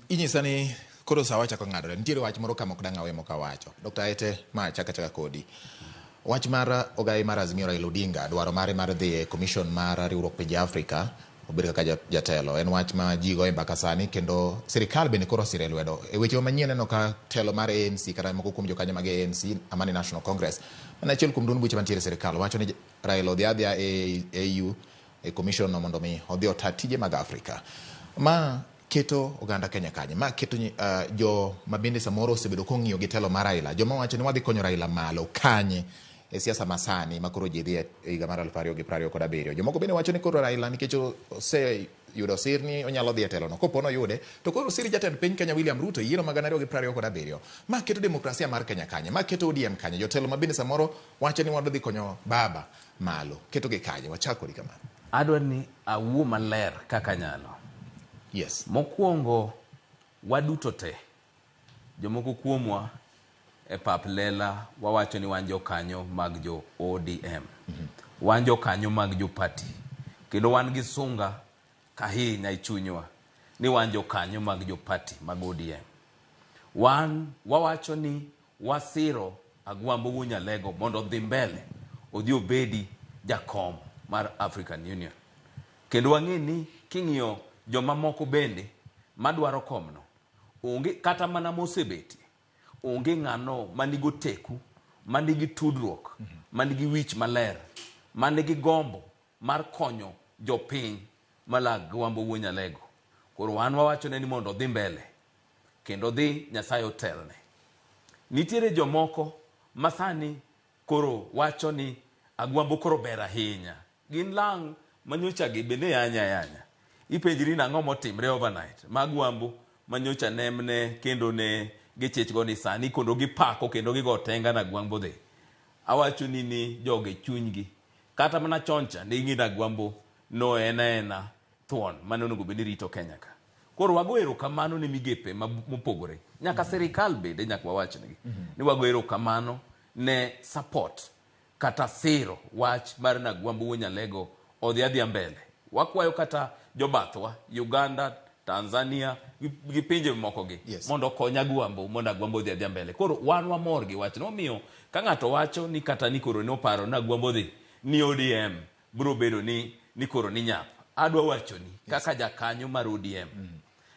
Inyisa ni koro sa wachako ng'adore. Nitiere wach moro kama ok dang' awe mok awacho. Dr. Aete, ma achaka achaka kodi. Wach mar ogai mar Azimio Raila Odinga, dwaro mare mar dhi e commission mar riwruok pinje Afrika, obed kaka jatelo. En wach ma ji goye mbaka sani kendo sirikal bende koro osire lwedo. E weche manyien neno ka telo mar ANC kata moko kuom jokanyo mag ANC, Amani National Congress, en achiel kuom duond buche mantiere e sirikal, wacho ni Raila odhi adhiya e AU e commission no mondo mi odhi ota tije mag Afrika. Ma keto oganda Kenya kanye? Ma keto jo ma bende samoro osebedo kong'iyo gi telo mar Raila. Joma wacho ni wadhi konyo Raila malo kanye e siasa masani ma koro ji dhi e higa mar 2027. Jomoko bende wacho ni koro Raila nikech oseyudo sir ni onyalo dhi e telo no. Kopo noyude to koro sir jatend piny Kenya William Ruto e yiero mag 2027. Ma keto demokrasia mar Kenya kanye? Ma keto ODM kanye? Jotelo ma bende samoro wacho ni wadhi konyo baba malo. Keto gi kanye? Wachak kodi kamano. Adwa ni awuo maler kaka anyalo. Yes. Mokwongo, waduto te, jomoko kuomwa e pap lela wawacho ni wan jokanyo mag jo ODM. Wan jokanyo mag jo party. Kendo wan gi sunga ahinya e chunywa ni wan jokanyo mag jo party mag ODM. Wan wawacho ni wasiro Agwambo Wuo Nyalego mondo odhi mbele, odhi obedi jakom mar African Union. Kendo wang'e ni king'iyo jomamoko bende madwaro komno, onge kata mana mosebetie, onge ng'ano manigi oteku, manigi tudruok, manigi wich maler, manigi gombo mar konyo jopiny mala Agwambo Wuo Nyalego. Koro wan wawachone ni mondo odhi mbele kendo dhi Nyasaye otelne. Nitiere jomoko masani koro wacho ni Agwambo koro ber ahinya. Gin lang' manyocha gi bende yanya yanya. Ipenjri ni ang'o motimre overnight ma Agwambo manyocha nemne kendo ne gichich go ni sani kendo gipako kendo gigo tenga na Agwambo dhi. Awacho ni ni jogi chunygi kata mana chon cha ne ging'e ni Agwambo no en aena thuon mane onego bed ni rito Kenya ka. Koro wago erokamano ne migepe mopogore. Nyaka sirikal bende nyaka wawachnegi ni wago erokamano ne support kata siro wach mar Nagwambo Wuo Nyalego odhi adhiya mbele. Wakwayo kata jobathwa Uganda, Tanzania gi pinje moko gi mondo okony Agwambo mondo Agwambo odhi adhiya mbele. Koro wan wamor gi wachno. Omiyo ka ng'ato wacho ni kata ni koro noparo ni Agwambo dhi ni ODM biro bedo ni koro ni nyap. Adwa wachoni kaka jakanyo mar ODM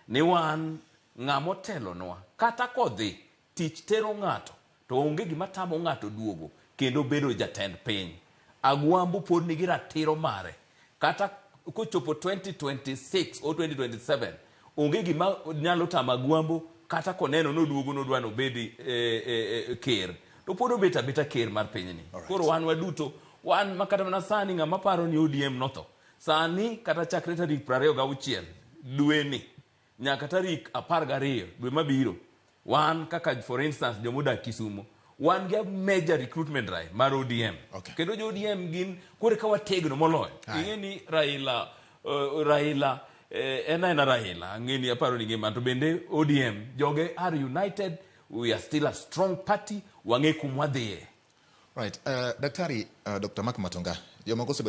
ni wan ng'ama otelonwa kata kodhi tich tero ng'ato to onge gima tamo ng'ato duogo kendo bedo jatend piny. Agwambo pod nigi ratiro mare kata kochopo 2026 or 2027 onge gima nyalo tamo Agwambo kata koneno noduogo nodwa nobedi ker to pod obet abeta ker mar pinyni. Koro wan waduto wan makata mana sani ng'ama paro ni ODM notho sani kata chakre tarik 26 dweni nyaka tarik 12 dwe mabiro wan kaka for instance jomodak Kisumo wan gi a major recruitment drive mar ODM. Kendo jo ODM gin kore ka wategno moloyo. Ing'e ni Raila en aena Raila ang'e ni aparo ni ng'e to bende ODM joge are united, we are still a strong party, wang'e kuma wadhiye. Right. Daktari Dr. Mark Matonga, jomoko osebedo